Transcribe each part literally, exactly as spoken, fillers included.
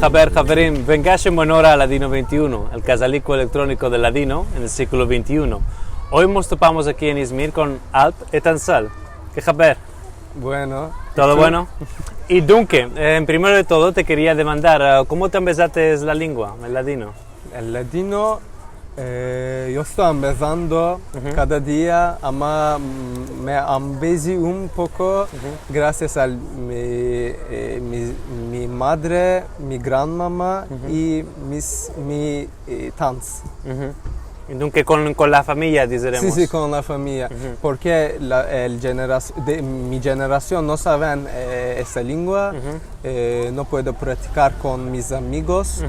Haber, haverim, vengash en buena ora a Ladino vente i uno, el kazaliko elektroniko del ladino en el siglo vente i uno. Oy mos topamos aki en Izmir kon Alp Etansal. Ke haber? Bueno. Todo bueno? I dunke, eh, en primero de todo te keria demandar, eh, komo te ambezates la lingua, el ladino? El ladino, eh, yo esto ambezando kada dia, ama, mm, me ambezi un poko grasias al mi, eh, mi, mi madre, mi granmama i mis, mi, eh, tants. I dunke kon, kon la famiya, dizeremos. Si, si, kon la famiya. Porke la, el generas-, de, mi generasion no saven, eh, esta lingua, eh, no puedo praktikar kon mis amigos.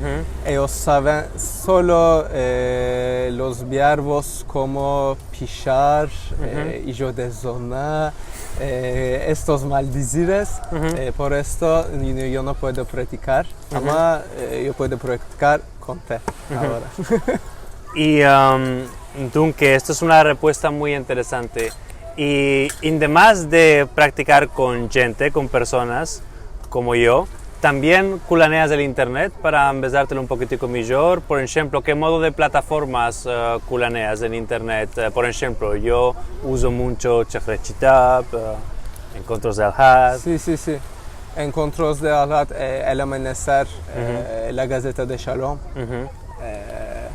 Eyos saven solo, eh, los biervos komo pishar, eh, ijo de zona, eh, estos maldizires. Eh, por esto yo, yo no puedo praktikar. Ama, eh, yo puedo praktikar kon te agora. I, am, dunke, esto es una repuesta muy interesante. I, i demas de praktikar kon djente, kon personas komo yo, tambien kulaneas el internet para ambezartelo un pokitiko mijor. Por enshemplo, ke modo de plataformas, eh, kulaneas en internet? Eh, por enshemplo, yo uzo muncho Chehre Chitab, eh, Enkontros de Alhad. Si, si, si. Enkontros de Alhad, eh, El Amaneser, eh, La Gazeta de Shalom, eh,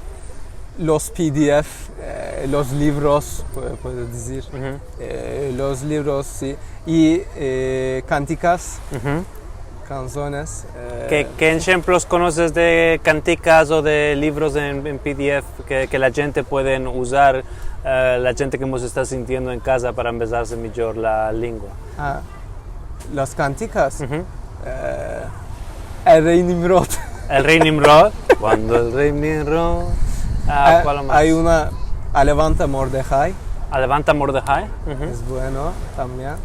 los PDF, eh, los livros, pu-, puedo dizir, eh, los livros, si, i, eh, kantikas, kansones, eh. Ke, ke enshemplos konoses de kantikas o de livros en, en PDF ke, ke la djente pueden uzar, eh, la djente ke mos esta sintiendo en kaza para ambezarse mijor la lingua? Ah, las kantikas. Eh, El rey Nimrod. El rey Nimrod. Kuando el rey Nimrod. Ah, eh, kual mas? Ay una, Alevanta Mordehai. Alevanta Mordehai. Es bueno tambien.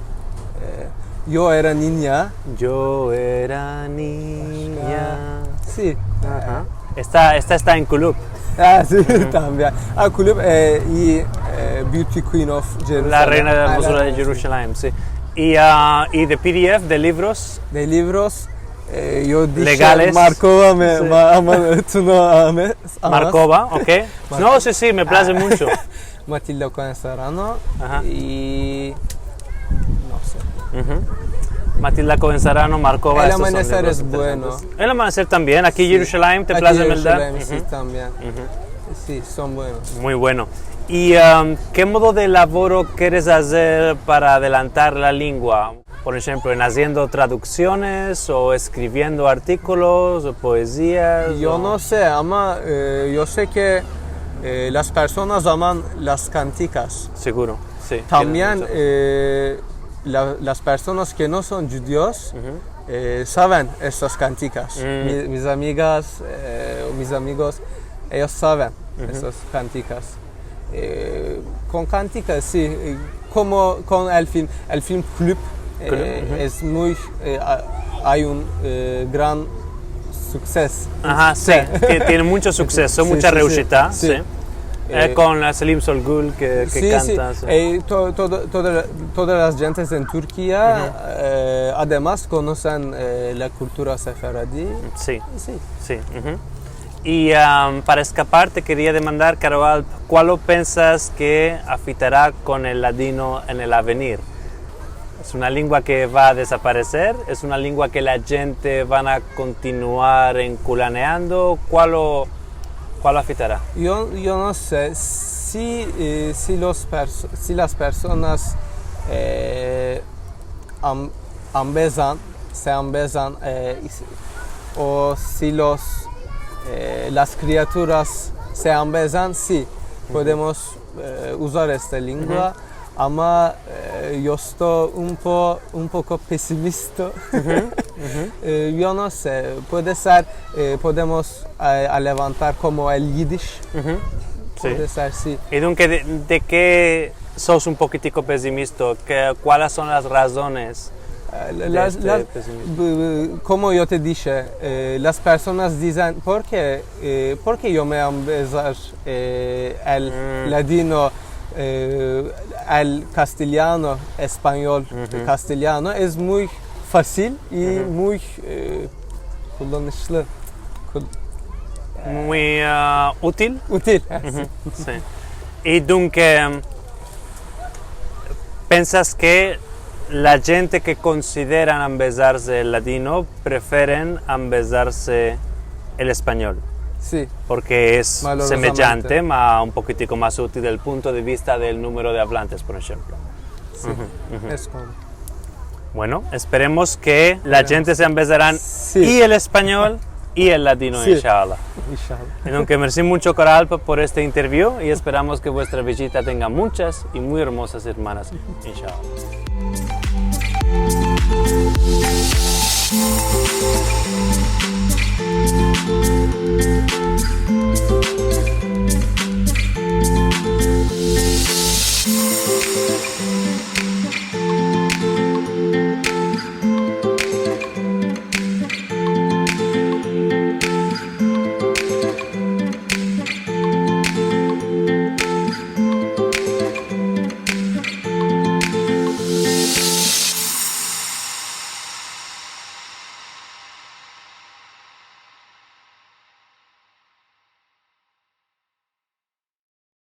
Eh, Yo era ninya. Yo era ninya. Si. Aha. Esta, esta esta en Kulüp. Ah, si, tambien. Ah, Kulüp, eh, i, eh, Beauty Queen of Jerusalem. La reina de la hermosura de Jerusalem, si. I, ah, i de PDF, de livros. De livros, eh, yo dishe legales. Markova, me, ma-, ama, tu no, ama, ama. Markova, ok. No, si, si, me plaze muncho. Matilda Koen Serrano i no se. Matilda Koen Serrano, Markova, estos son livros interesantes. El Amaneser es bueno. El Amaneser tambien, aki en Jerusalem, te plaze meldar? Si, tambien. Si, son buenos. Muy bueno. I, am, ke modo de lavoro keres azer para adelantar la lingua? Por enshemplo, en aziendo traduksiones o eskriviendo artikolos o poezias. Yo no se, ama, eh, yo se ke, eh, las personas aman las kantikas. Seguro, si. Tambien, eh, la, las personas ke no son djudios, eh, saven estas kantikas. Mi, mis amigas, eh, o mis amigos, eyos saven estas kantikas. Eh, kon kantikas, si, eh, komo kon el film, el film Kulüp, eh, es muy, eh, a-, ay un, eh, gran sukses. Aha, si, ti-, tiene muncho sukseso, muncha reushita, si. Eh, kon la Selim Solgul ke, ke kanta, si. Eh, to-, todo, toda la, todas las djentes en Turkia, eh, ademas konosen, eh, la kultura sefaradi. Si. Si. I, am, para eskapar, te keria demandar, karo Alp, kualo pensas ke afitara kon el ladino en el avenir? Es una lingua ke va a desapareser? Es una lingua ke la djente van a kontinuar enkulaneando? Kualo, kualo afitara? Yo, yo no se. Si, eh, si los perso-, si las personas, eh, am-, ambezan, se ambezan, eh, i si, o si los, eh, las kriaturas se ambezan, si, podemos, eh, uzar esta lingua, ama, eh, yo esto un po-, un poko pesimista. Eh, yo no se, puede ser, eh, podemos, eh, alevantar komo el yidish. Si. Puede ser, si. I dunke, de, de ke sos un pokitiko pesimista? Ke, kualas son las razones de este pesimismo? Eh, las, las, bu-, bu-, komo yo te dishe, eh, las personas dizen, "Por ke, eh, por ke yo me ambezar, eh, el ladino, eh, el kastelyano, espanyol, kastelyano? Es muy fasil i muy, eh, Kullanışlı. Kul- Muy ah, util. Util. Si. I dunke, pensas ke la djente ke konsideran ambezarse el ladino preferen ambezarse el espanyol? Si. Porke es Malorozamente. semejante, ma un pokitiko mas util del punto de vista del numero de avlantes, por enshemplo. Si. Es komo. Bueno, esperemos ke la djente se ambezaran Si. i el espanyol i el ladino, Si. Inshallah. Inshallah. Entonses, mersi muncho, Koralpa, por este interview i esperamos ke vuestra vijita tenga munchas i muy ermozas semanas, Inshallah.